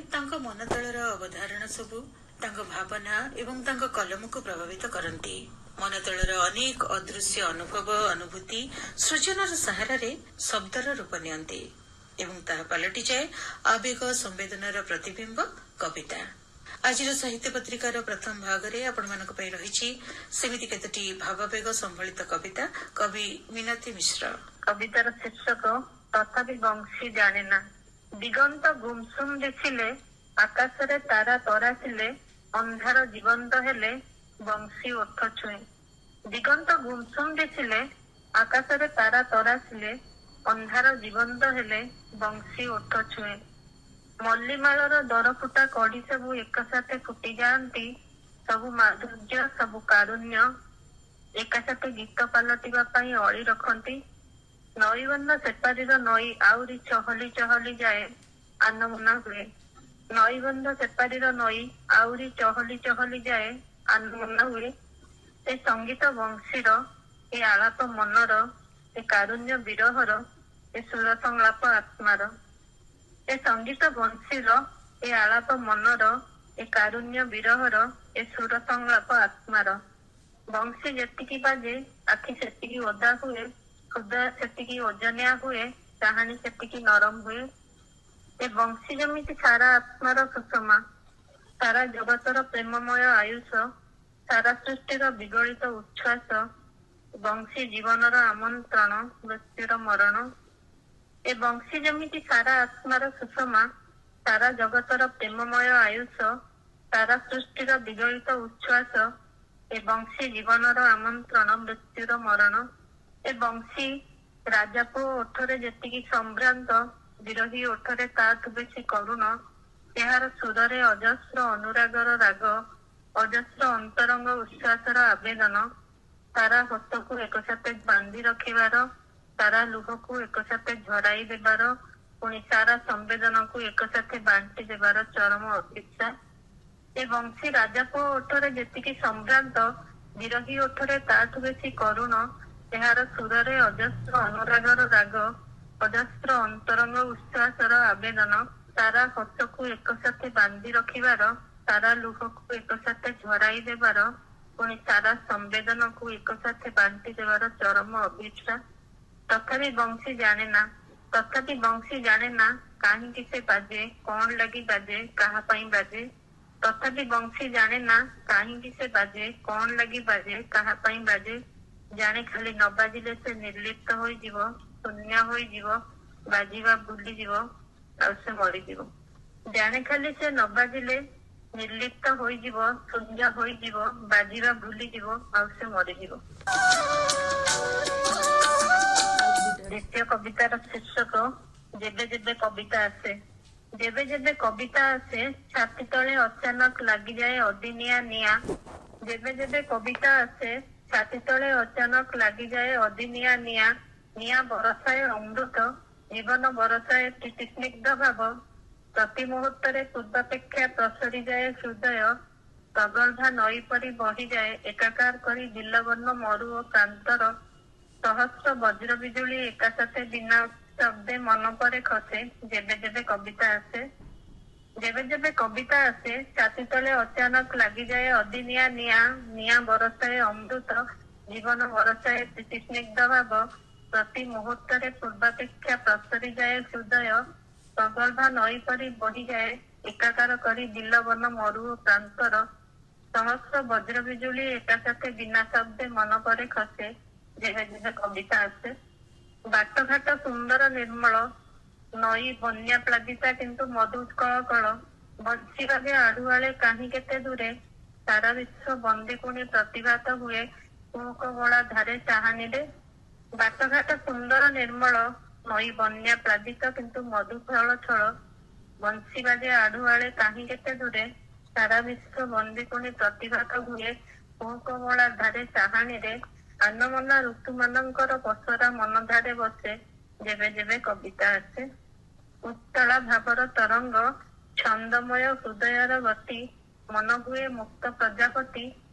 ତାଙ୍କ ମନତଳର ଅବଧାରଣା ସବୁ ତାଙ୍କ ଭାବନା ଏବଂ ତାଙ୍କ କଲମକୁ ପ୍ରଭାବିତ କରନ୍ତି। ମନତଳର ଅନେକ ଅଦୃଶ୍ୟ ଅନୁଭବ, ଅନୁଭୂତି ସୃଜନର ସାହାରାରେ ଶବ୍ଦର ରୂପ ନିଅନ୍ତି ଏବଂ ତାହା ପାଲଟିଯାଏ ଆବେଗ ସମ୍ବେଦନାର ପ୍ରତିବିମ୍ବ କବିତା। ଆଜିର ସାହିତ୍ୟ ପତ୍ରିକାର ପ୍ରଥମ ଭାଗରେ ଆପଣମାନଙ୍କ ପାଇଁ ରହିଛି ସେମିତି କେତୋଟି ଭାବାବେଗ ସମ୍ବଳିତ କବିତା। କବି ମିନତୀ ମିଶ୍ର। କବିତାର ଶୀର୍ଷକ ତଥାପି ବଂଶୀ ଜାଣେନା। ଦିଗନ୍ତ ଗୁମସୁମ ଦିଶିଲେ, ଆକାଶରେ ତାରା ତରାସିଲେ, ଅନ୍ଧାର ଜୀବନ୍ତ ହେଲେ ବଂଶୀ ଓଠ ଛୁଏଁ। ଦିଗନ୍ତ ଗୁମସୁମ ଦିଶିଲେ, ଆକାଶରେ ତାରା ତରାସିଲେ, ଅନ୍ଧାର ଜୀବନ୍ତ ହେଲେ ବଂଶୀ ଓଠ ଛୁଏଁ। ମଲ୍ଲିମାଳର ଦରଫୁଟା କଢି ସବୁ ଏକସାଥେ ଫୁଟି ଯାଆନ୍ତି, ସବୁ ମାଧୁର୍ଯ୍ୟ, ସବୁ କାରୁଣ୍ୟ ଏକାସାଥେ ଗୀତ ପାଲଟିବା ପାଇଁ ଅଳି ରଖନ୍ତି। ନଈବନ୍ଧ ସେପାରିର ନଈ ଆହୁରି ଚହଲି ଚହଲି ଯାଏ, ଆନମନା ହୁଏ। ନଈବନ୍ଧ ସେପାରିର ନଈ ଆହୁରି ଚହଲି ଚହଲି ଯାଏ, ଆନମନା ହୁଏ। ଏ ସଙ୍ଗୀତ ବଂଶୀର, ଏ ଆଳାପ ମନର, ଏ କାରୁଣ୍ୟ ବିରହର, ଏ ସୁର ସଂଳାପ ଆତ୍ମାର। ଏ ସଙ୍ଗୀତ ବଂଶୀର, ଏ ଆଳାପ ମନର, ଏ କାରୁଣ୍ୟ ବିରହର, ଏ ସୁର ସଂଳାପ ଆତ୍ମାର। ବଂଶୀ ଯେତିକି ବାଜେ, ଆଖି ସେତିକି ଓଦା ହୁଏ, ହୃଦୟ ସେତିକି ଓଜନିଆ ହୁଏ, ଚାହାଣୀ ସେତିକି ନରମ ହୁଏ। ଏ ବଂଶୀ ଯେମିତି ସାରା ଆତ୍ମାର ସୁଷମା, ସାରା ଜଗତର ପ୍ରେମମୟ ଆୟୁଷ, ସାରା ସୃଷ୍ଟିର ବିଗଳିତ ଉଚ୍ଛ୍ୱାସ। ବଂଶୀ ଜୀବନର ଆମନ୍ତ୍ରଣ, ମୃତ୍ୟୁର ମରଣ। ଏ ବଂଶୀ ଯେମିତି ସାରା ଆତ୍ମାର ସୁଷମା, ସାରା ଜଗତର ପ୍ରେମମୟ ଆୟୁଷ, ସାରା ସୃଷ୍ଟିର ବିଗଳିତ ଉଚ୍ଛ୍ୱାସ। ଏ ବଂଶୀ ଜୀବନର ଆମନ୍ତ୍ରଣ, ମୃତ୍ୟୁର ମରଣ। ଏ ବଂଶୀ ରାଜାପୁଅ ଓଠରେ ଯେତିକି ସମ୍ଭ୍ରାନ୍ତ, ବିରହୀ ଓଠରେ ତାଠୁ ବେଶୀ କରୁଣ। ଏହାର ସୁରରେ ଅଜସ୍ର ଅନୁରାଗର ରାଗ, ଅଜସ୍ର ଅନ୍ତରଙ୍ଗ ଉଶ୍ୱାସର ଆବେଦନ। ସାରା ହସକୁ ଏକସାଥେ ବାନ୍ଧି ରଖିବାର, ସାରା ଲୁହକୁ ଏକସାଥେ ଝରାଇ ଦେବାର, ପୁଣି ସାରା ସମ୍ବେଦନକୁ ଏକସାଥେ ବାଣ୍ଟି ଦେବାର ଚରମ ଅଭୀପ୍ସା। ଏ ବଂଶୀ ରାଜାପୁଅ ଓଠରେ ଯେତିକି ସମ୍ଭ୍ରାନ୍ତ, ବିରହୀ ଓଠରେ ତାଠୁ ବେଶୀ କରୁଣ। ଏହାର ସୁରରେ ଅଜସ୍ର ଅନୁରାଗର ରାଗ, ଅଜସ୍ର ଅନ୍ତରଙ୍ଗ ଉଶ୍ୱାସର ଆବେଦନ। ସାରା ହସକୁ ଏକସାଥେ ବାନ୍ଧି ରଖିବାର, ସାରା ଲୁହକୁ ଏକସାଥେ ଝରାଇ ଦେବାର, ପୁଣି ସାରା ସମ୍ବେଦନକୁ ଏକସାଥେ ବାଣ୍ଟି ଦେବାର ଚରମ ଅଭୀପ୍ସା। ତଥାପି ବଂଶୀ ଜାଣେନା, ତଥାପି ବଂଶୀ ଜାଣେନା କାହିଁକି ସେ ବାଜେ, କଣ ଲାଗି ବାଜେ, କାହା ପାଇଁ ବାଜେ। ତଥାପି ବଂଶୀ ଜାଣେନା କାହିଁକି ସେ ବାଜେ, କଣ ଲାଗି ବାଜେ, କାହା ପାଇଁ ବାଜେ। ଜାଣେ ଖାଲି ନ ବାଜିଲେ ସେ ନିର୍ଲିପ୍ତ ହୋଇଯିବ, ଶୂନ୍ୟ ହୋଇଯିବ, ବାଜିବା ଭୁଲିଯିବ, ଆଉ ସେ ମରିଯିବ। ଜାଣେ ଖାଲି ସେ ନ ବାଜିଲେ ନିର୍ଲିପ୍ତ ହୋଇଯିବ, ଶୂନ୍ୟ ହୋଇଯିବ, ବାଜିବା ଭୁଲିଯିବ, ଆଉ ସେ ମରିଯିବ। ଦ୍ୱିତୀୟ କବିତାର ଶୀର୍ଷକ ଯେବେ ଯେବେ କବିତା ଆସେ। ଯେବେ ଯେବେ କବିତା ଆସେ, ଛାତି ତଳେ ଅଚାନକ ଲାଗିଯାଏ ଅଦିନିଆ ନିଆଁ। ଯେବେ ଯେବେ କବିତା ଆସେ, ଛାତି ତଳେ ଅଚାନକ ଲାଗିଯାଏ ଅଦିନିଆ ନିଆଁ। ନିଆଁ ବରସାଏ ଅମୃତ, ଜୀବନ ବରସାଏ ପ୍ରୀତିସ୍ନିଗ୍ଧ ଭାବ। ପ୍ରତି ମୁହୂର୍ତ୍ତରେ ପୂର୍ବାପେକ୍ଷା ପ୍ରସରିଯାଏ ହୃଦୟ, ପ୍ରଗଳ୍ଭା ନଈ ପରି ବହିଯାଏ ଏକାକାର କରି ବିଲବନ ମରୁ ଓ ପ୍ରାନ୍ତର। ସହସ୍ର ବଜ୍ର ବିଜୁଳି ଏକାସାଥେ ବିନା ଶବ୍ଦେ ମନ ପରେ ଖସେ ଯେବେ ଯେବେ କବିତା ଆସେ। ଯେବେ ଯେବେ କବିତା ଆସେ, ଛାତି ତଳେ ଅଚାନକ ଲାଗିଯାଏ ଅଦିନିଆ ନିଆଁ। ନିଆଁ ବରସାଏ ଅମୃତ, ଜୀବନ ବରସାଏ ପ୍ରୀତିସ୍ନିଗ୍ଧ ଭାବ। ପ୍ରତି ମୁହୂର୍ତ୍ତରେ ପୂର୍ବାପେକ୍ଷା ପ୍ରସରିଯାଏ ହୃଦୟ, ପ୍ରଗଳ୍ଭା ନଈ ପରି ବହିଯାଏ ଏକାକାର କରି ବିଲବନ ମରୁ ଓ ପ୍ରାନ୍ତର। ସହସ୍ର ବଜ୍ର ବିଜୁଳି ଏକାସାଥେ ବିନା ଶବ୍ଦେ ମନ ପରେ ଖସେ ଯେବେ ଯେବେ କବିତା ଆସେ। ବାଟଘାଟ ସୁନ୍ଦର ନିର୍ମଳ, ନଈ ବନ୍ୟା ପ୍ଲାବିତା କିନ୍ତୁ ମଧୁ କଳ କଳ। ବଂଶୀ ବାଜେ ଆଢୁଆଳେ କାହିଁ କେତେ ଦୂରେ, ସାରା ବିଶ୍ୱ ବନ୍ଦୀ ପୁଣି ପ୍ରତିଭାତ ହୁଏ କୁହୁକ ବୋଳା ଧାରେ ଚାହାଣୀରେ। ବାଟଘାଟ ସୁନ୍ଦର ନିର୍ମଳ, ନଈ ବନ୍ୟା ପ୍ଲାବିତ କିନ୍ତୁ ମଧୁ ଛଳ ଛଳ। ବଂଶୀ ବାଜେ ଆଢୁଆଳେ କାହିଁ କେତେ ଦୂରେ, ସାରା ବିଶ୍ୱ ବନ୍ଦୀ ପୁଣି ପ୍ରତିଭାତ ହୁଏ କୁହୁକ ବୋଳା ଧାରେ ଚାହାଣୀରେ। ଆନମନା ଋତୁମାନଙ୍କର ପସରା ମନଧାରେ ବସେ ଯେବେ ଯେବେ କବିତା ଆସେ। ଉତ୍ତଳା ଭାବର ତରଙ୍ଗ, ଛନ୍ଦମୟ ହୃଦୟର ଗତି, ମନ ହୁଏ ମୁକ୍ତ ପ୍ରଜାପତି।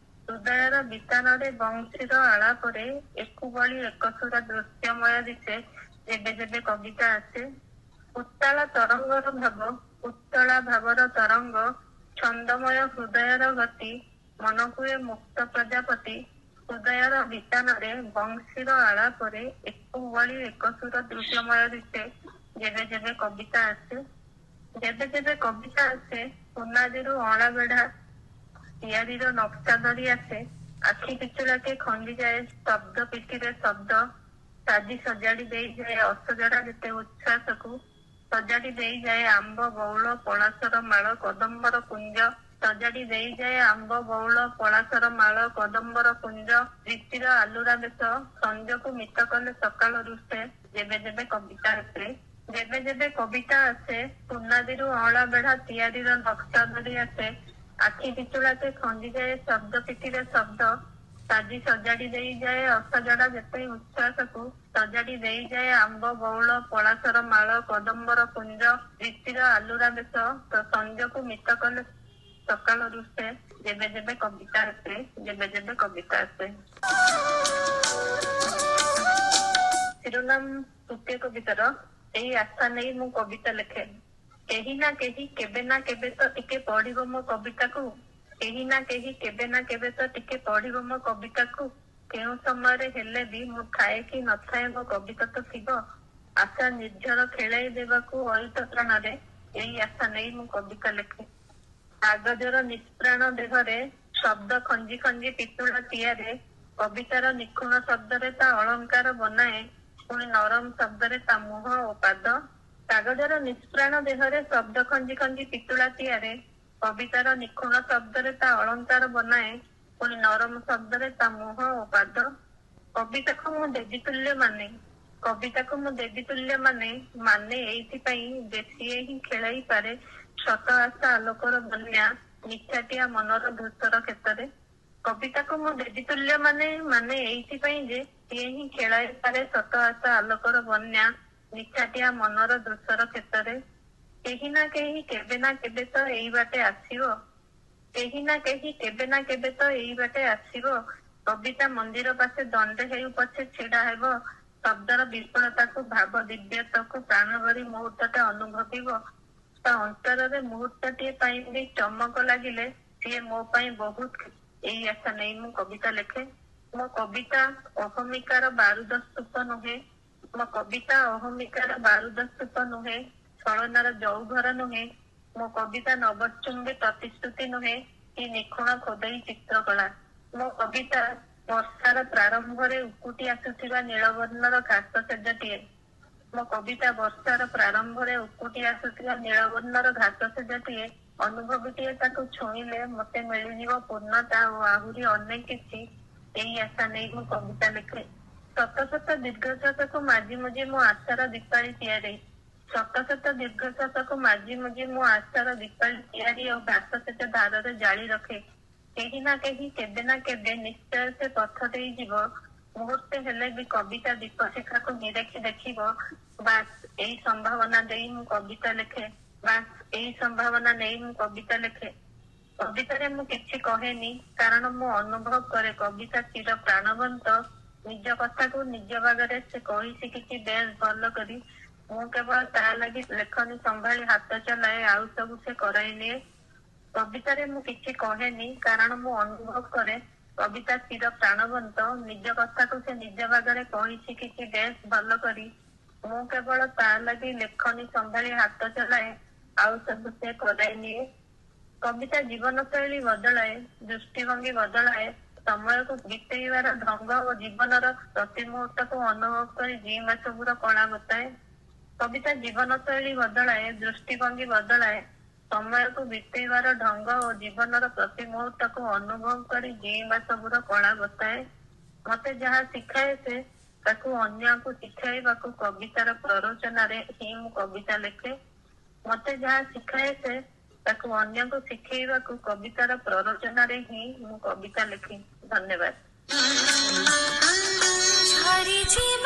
ହୃଦୟର ବିତାନରେ ବଂଶୀର ଆଳାପରେ ଏକୁ ବଳି ଏକସୁର ଦୃଶ୍ୟମୟ ଦିଶେ ଯେବେ ଯେବେ କବିତା ଆସେ। ଉତ୍ତାଳ ତରଙ୍ଗର ଭାବ, ଉତ୍ତଳା ଭାବର ତରଙ୍ଗ, ଛନ୍ଦମୟ ହୃଦୟର ଗତି, ମନକୁ ଏ ମୁକ୍ତ ପ୍ରଜାପତି, ହୃଦୟର ବିତାନରେ ବଂଶୀର ଆଳାପରେ ଏକ ଭଳି ଏକ ସୁର ଦୃଶ୍ୟମୟ ଦିଶେ ଯେବେ ଯେବେ କବିତା ଆସେ। ଯେବେ ଯେବେ କବିତା ଆସେ, ସୁନାଦିରୁ ଅଁଳା ବେଢା ତିଆରିର ନକ୍ସା ଧରି ଆସେ। ଆଖି ପିଛୁଳାକେ ଖଞ୍ଜିଯାଏ ଶବ୍ଦ ପିଠିରେ ଶବ୍ଦ ସାଜି ସଜାଡି ଦେଇଯାଏ ଅସଜଡା ଯେତେ ଉଚ୍ଛ୍ୱାସକୁ, ସଜାଡି ଦେଇଯାଏ ଆମ୍ବ ବଉଳ ପଳାସର ମାଳ କଦମ୍ବର କୁଞ୍ଜ, ସଜାଡି ଦେଇଯାଏ ଆମ୍ବ ବଉଳ ପଳାସର ମାଳ କଦମ୍ବର କୁଞ୍ଜ, ପ୍ରୀତିର ଆଲୁରା ବେଶ ସଞ୍ଜକୁ ମିତ କଲେ ସକାଳ ରୁଷେ ଯେବେ ଯେବେ କବିତା ଆସେ। ଯେବେ ଯେବେ କବିତା ଆସେ, ସୁନାଦିରୁ ଅଁଳା ବେଢା ତିଆରିର ନକ୍ସା ଧରି ଆସେ। ଆଖି ପିଛୁଳାକେ ଖଞ୍ଜିଯାଏ ଶବ୍ଦ ପିଠିରେ ଶବ୍ଦ ସାଜି ସଜାଡି ଦେଇଯାଏ ଅସଜଡା ଯେତେ ଉଚ୍ଛ୍ୱାସକୁ, ସଜାଡି ଦେଇଯାଏ ଆମ୍ବ ବଉଳ ପଳାସର ମାଳ କଦମ୍ବର କୁଞ୍ଜ, ପ୍ରୀତିର ଆଲୁରା ବେଶ ସଞ୍ଜକୁ ମିତ କଲେ ସକାଳ ରୁଷେ ଯେବେ ଯେବେ କବିତା ଆସେ। ଯେବେ ଯେବେ କବିତା ଆସେ। ଶିରୋନାମ ତୃତୀୟ କବିତାର ଏଇ ଆଶା ନେଇ ମୁଁ କବିତା ଲେଖେ। କେହି ନା କେହି କେବେ ନା କେବେ ତ ଟିକେ ପଢିବ ମୋ କବିତାକୁ। କେହି ନା କେହି କେବେ ନା କେବେ ତ ଟିକେ ପଢିବ ମୋ କବିତାକୁ। କେଉଁ ସମୟରେ ହେଲେ ବି ମୁଁ ଥାଏ କି ନଥାଏ ମୋ କବିତା ତ ଥିବ। ଆଶା ନିର୍ଝର ଖେଳାଇ ଦେବାକୁ ଅୟୁତ ପ୍ରାଣରେ ଏଇ ଆଶା ନେଇ ମୁଁ କବିତା ଲେଖେ। କାଗଜର ନିଷ୍ପ୍ରାଣ ଦେହରେ ଶବ୍ଦ ଖଞ୍ଜି ଖଞ୍ଜି ପିତୁଳା ତିଆରେ, କବିତାର ନିଖୁଣ ଶବ୍ଦରେ ତା ଅଳଙ୍କାର ବନାଏ, ପୁଣି ନରମ ଶବ୍ଦରେ ତା ମୁହଁ ଓ ପାଦ। କାଗଜର ନିଷ୍ପ୍ରାଣ ଦେହରେ ଶବ୍ଦ ଖଞ୍ଜି ଖଞ୍ଜି ପିତୁଳା ତିଆରେ, କବିତାର ନିଖୁଣ ଶବ୍ଦରେ ତା ଅଳଙ୍କାର ବନାଏ, ପୁଣି ନରମ ଶବ୍ଦରେ ତା ମୁହଁ ଓ ପାଦ। କବିତାକୁ ମୁଁ ଦେବୀ ତୁଲ୍ୟ ମାନେ, କବିତାକୁ ମୁଁ ଦେବୀ ତୁଲ୍ୟ ମାନେ, ମାନେ ଏଇଥିପାଇଁ ଯେ ସିଏ ହିଁ ଖେଳାଇ ପାରେ ଶତ ଆଶା ଆଲୋକର ବନ୍ୟା ନିଛାଟିଆ ମନର ଧୂସର କ୍ଷେତରେ। କବିତାକୁ ମୁଁ ଦେବୀ ତୁଲ୍ୟ ମାନେ, ମାନେ ଏଇଥିପାଇଁ ଯେ ସିଏ ହିଁ ଖେଳାଇ ପାରେ ଶତ ଆଶା ଆଲୋକର ବନ୍ୟା ନିଛାଟିଆ ମନର ଧୂସର କ୍ଷେତରେ। କେହି ନା କେହି କେବେ ନା କେବେ ତ ଏଇ ବାଟେ ଆସିବ। କେହି ନା କେହି କେବେ ନା କେବେ ତ ଏଇ ବାଟେ ଆସିବ। କବିତା ମନ୍ଦିର ପାଶେ ଦଣ୍ଡେ ହେଉ ପଛେ ଛିଡା ହେବ, ଶବ୍ଦର ବିପୁଳତାକୁ, ଭାବ ଦିବ୍ୟତାକୁ ପ୍ରାଣ ଭରି ମୁହୂର୍ତ୍ତଟେ ଅନୁଭବିବ। ତା ଅନ୍ତରରେ ମୁହୂର୍ତ୍ତଟିଏ ପାଇଁ ବି ଚମକ ଲାଗିଲେ ସିଏ ମୋ ପାଇଁ ବହୁତ। ଏଇ ଆଶା ନେଇ ମୁଁ କବିତା ଲେଖେ। ମୋ କବିତା ଅହମିକାର ବାରୁଦ ସ୍ତୂପ ନୁହେଁ। ମୋ କବିତା ଅହମିକାର ବାରୁଦ ସ୍ତୂପ ନୁହେଁ, ଛଳନାର ଜଉଘର ନୁହେଁ। ମୋ କବିତା ନବଚୁମ୍ବୀ ପ୍ରତିଶ୍ରୁତି ନୁହେଁ କି ନିଖୁଣ ଖୋଦେଇ ଚିତ୍ରକଳା। ମୋ କବିତା ବର୍ଷାର ପ୍ରାରମ୍ଭରେ ଉକୁଟି ଆସୁଥିବା ନୀଳବର୍ଣ୍ଣର ଘାସ ଶେଯଟିଏ। ମୋ କବିତା ବର୍ଷାର ପ୍ରାରମ୍ଭରେ ଉକୁଟି ଆସୁଥିବା ନୀଳବର୍ଣ୍ଣର ଘାସ ଶେଯଟିଏ। ଅନୁଭବଟିଏ ତାକୁ ଛୁଇଁଲେ ମତେ ମିଳିଯିବ ପୂର୍ଣ୍ଣତା ଓ ଆହୁରି ଅନେକ କିଛି। ଏଇ ଆଶା ନେଇ ମୁଁ କବିତା ଲେଖେ। ଶତ ଶତ ଦୀର୍ଘଶ୍ୱାସକୁ ମାଜି ମୁଜି ମୋ ଆଶାର ଦୀପାଳି ତିଆରି, ଶତ ଶତ ଦୀର୍ଘଶ୍ୱାସକୁ ମାଜି ମୁଜି ମୋ ଆଶାର ଦୀପାଳି ତିଆରି ଓ ଘାସ ଶେଯ ଧାରରେ ଜାଳି ରଖେ। କେହି ନା କେହି କେବେ ନା କେବେ ନିଶ୍ଚୟ ସେ ପଥ ଦେଇ ଯିବ, ମୁହୂର୍ତ୍ତେ ହେଲେ ବି କବିତା ଦୀପଶିଖାକୁ ନିରେଖି ଦେଖିବ। ବାସ୍ ଏଇ ସମ୍ଭାବନା ଦେଇ ମୁଁ କବିତା ଲେଖେ। ବାସ୍ ଏଇ ସମ୍ଭାବନା ନେଇ ମୁଁ କବିତା ଲେଖେ। କବିତାରେ ମୁଁ କିଛି କହେନି, କାରଣ ମୁଁ ଅନୁଭବ କରେ କବିତା ଚିର ପ୍ରାଣବନ୍ତ। ନିଜ କଥାକୁ ନିଜ ବାଗରେ ସେ କହି ଶିଖିଛି ବେଶ ଭଲ କରି। ମୁଁ କେବଳ ତା ଲାଗି ଲେଖନୀ ସମ୍ଭାଳି ହାତ ଚଲାଏ, ଆଉ ସବୁ ସେ କରାଇ ନିଏ। କବିତାରେ ମୁଁ କିଛି କହେନି, କାରଣ ମୁଁ ଅନୁଭବ କରେ କବିତା ଚିର ପ୍ରାଣବନ୍ତ। ନିଜ କଥାକୁ ସେ ନିଜ ବାଗରେ କହି ଶିଖିଛି ବେଶ ଭଲ କରି। ମୁଁ କେବଳ ତା ଲାଗି ଲେଖନୀ ସମ୍ଭାଳି ହାତ ଚଲାଏ, ଆଉ ସବୁ ସେ କରାଇ ନିଏ। କବିତା ଜୀବନଶୈଳୀ ବଦଳାଏ, ଦୃଷ୍ଟିଭଙ୍ଗୀ ବଦଳାଏ, ସମୟକୁ ବିତେଇବାର ଢଙ୍ଗ ଓ ଜୀବନର ପ୍ରତି ମୁହୂର୍ତ୍ତକୁ ଅନୁଭବ କରି ଜିଇଁବା ସବୁର କଳା ବତାଏ। କବିତା ଜୀବନଶୈଳୀ ବଦଳାଏ, ଦୃଷ୍ଟିଭଙ୍ଗୀ ବଦଳାଏ, ସମୟକୁ ବିତେଇବାର ଢଙ୍ଗ ଓ ଜୀବନର ପ୍ରତି ମୁହୂର୍ତ୍ତକୁ ଅନୁଭବ କରି ଜିଇଁବା ସବୁର କଳା ବତାଏ। ମତେ ଯାହା ଶିଖାଏ ସେ, ତାକୁ ଅନ୍ୟକୁ ଶିଖାଇବାକୁ କବିତାର ପ୍ରରୋଚନାରେ ହିଁ ମୁଁ କବିତା ଲେଖେ। ମତେ ଯାହା ଶିଖାଏ ସେ, ତାକୁ ଅନ୍ୟକୁ ଶିଖେଇବାକୁ କବିତାର ପ୍ରରୋଚନାରେ ହିଁ ମୁଁ କବିତା ଲେଖେ। ଧନ୍ୟବାଦ। ଝରିଯିବ।